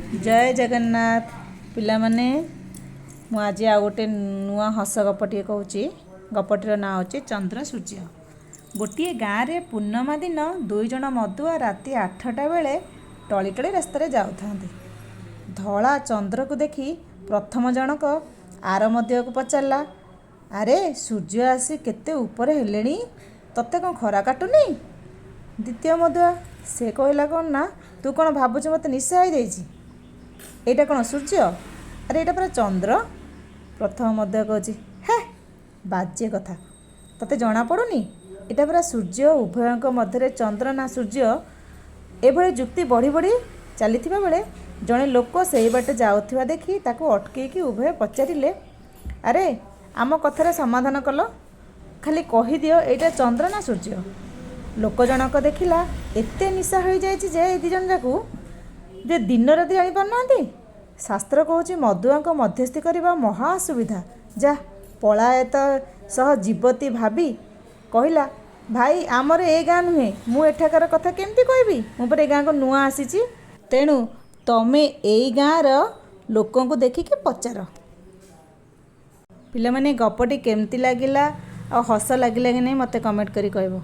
ଜୟ ଜଗନ୍ନାଥ ପିଲାମାନେ, ମୁଁ ଆଜି ଆଉ ଗୋଟେ ନୂଆ ହସ ଗପଟିଏ କହୁଛି। ଗପଟିର ନାଁ ହେଉଛି ଚନ୍ଦ୍ର ସୂର୍ଯ୍ୟ। ଗୋଟିଏ ଗାଁରେ ପୂର୍ଣ୍ଣମା ଦିନ ଦୁଇ ଜଣ ମଦୁଆ ରାତି 8ଟା ବେଳେ ଟଳି ଟଳି ରାସ୍ତାରେ ଯାଉଥାନ୍ତି। ଧଳା ଚନ୍ଦ୍ରକୁ ଦେଖି ପ୍ରଥମ ଜଣକ ଆର ମଦୁଆକୁ ପଚାରିଲା, ଆରେ ସୂର୍ଯ୍ୟ ଆସି କେତେ ଉପରେ ହେଲେଣି, ତତେ କ'ଣ ଖରା କାଟୁନି? ଦ୍ୱିତୀୟ ମଦୁଆ ସେ କହିଲା କ'ଣ ନା, ତୁ କ'ଣ ଭାବୁଛୁ ମୋତେ ନିଶା ହେଇଯାଇଛି? ଏଇଟା କ'ଣ ସୂର୍ଯ୍ୟ? ଆରେ ଏଇଟା ପରା ଚନ୍ଦ୍ର। ପ୍ରଥମ ମଦୁଆ କହୁଛି, ହେ ବାଜେ କଥା, ତତେ ଜଣାପଡ଼ୁନି ଏଇଟା ପରା ସୂର୍ଯ୍ୟ? ଉଭୟଙ୍କ ମଧ୍ୟରେ ଚନ୍ଦ୍ର ନା ସୂର୍ଯ୍ୟ ଏଭଳି ଯୁକ୍ତି ବଢ଼ି ବଢ଼ି ଚାଲିଥିବା ବେଳେ ଜଣେ ଲୋକ ସେଇ ବାଟେ ଯାଉଥିବା ଦେଖି ତାକୁ ଅଟକେଇକି ଉଭୟ ପଚାରିଲେ, ଆରେ ଆମ କଥାରେ ସମାଧାନ କଲ, ଖାଲି କହିଦିଅ ଏଇଟା ଚନ୍ଦ୍ର ନା ସୂର୍ଯ୍ୟ? ଲୋକ ଜଣକ ଦେଖିଲା ଏତେ ନିଶା ହୋଇଯାଇଛି ଯେ ଏ ଦୁଇ ଜଣ ଯାକୁ ଯେ ଦିନ ରାତି ଜାଣିପାରୁନାହାନ୍ତି। ଶାସ୍ତ୍ର କହୁଛି ମଦୁଆଙ୍କ ମଧ୍ୟସ୍ଥି କରିବା ମହା ଅସୁବିଧା, ଯା ପଳାୟତ ସହ ଜୀବତୀ ଭାବି କହିଲା, ଭାଇ ଆମର ଏ ଗାଁ ନୁହେଁ, ମୁଁ ଏଠାକାର କଥା କେମିତି କହିବି? ମୁଁ ପରା ଏ ଗାଁକୁ ନୂଆ ଆସିଛି, ତେଣୁ ତମେ ଏଇ ଗାଁର ଲୋକଙ୍କୁ ଦେଖିକି ପଚାର। ପିଲାମାନେ, ଗପଟି କେମିତି ଲାଗିଲା ଆଉ ହସ ଲାଗିଲା କି ନାହିଁ ମୋତେ କମେଣ୍ଟ କରି କହିବ।